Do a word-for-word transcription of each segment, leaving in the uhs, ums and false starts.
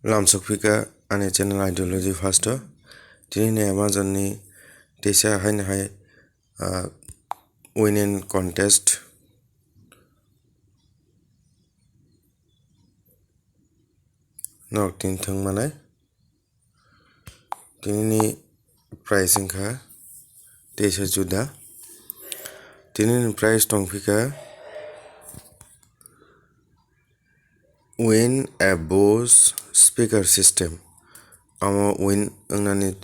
Lamsok phika ani channel Ideology First o. Tini ni Amazon ni teisa haino hai, ah, win in contest nok tin thang manai. Tini ni price wngkha teisa juda. Tini ni price tongphika win a Bose speaker system. Amo win wngnani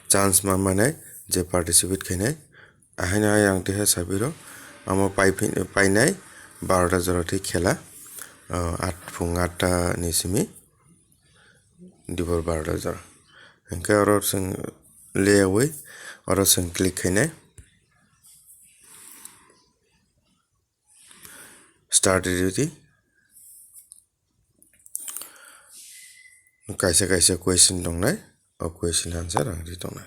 chance ma manai je participate khainai. Ahaino hai ang teisa sabiro amo paiphi-, painai barota jora tei khela, ah, at phung atta ni simi dibor barota jora. Hingke oro chwng layout oro chwng click khainai. Start ridi. Kaisa kaisa question tongnai, o question answer ang ri tongnai.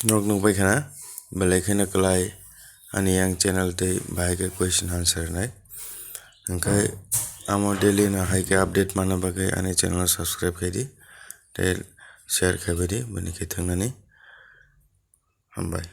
Nok nukbai khana, belai kheno kwlai ani yang channel tei bahai khe question answer nai. Hingkhe amo daily no hai khe update manna bagwi ani channel subscribe khaidi, tei share khaibaidi, bini khe thangnani. Hambai.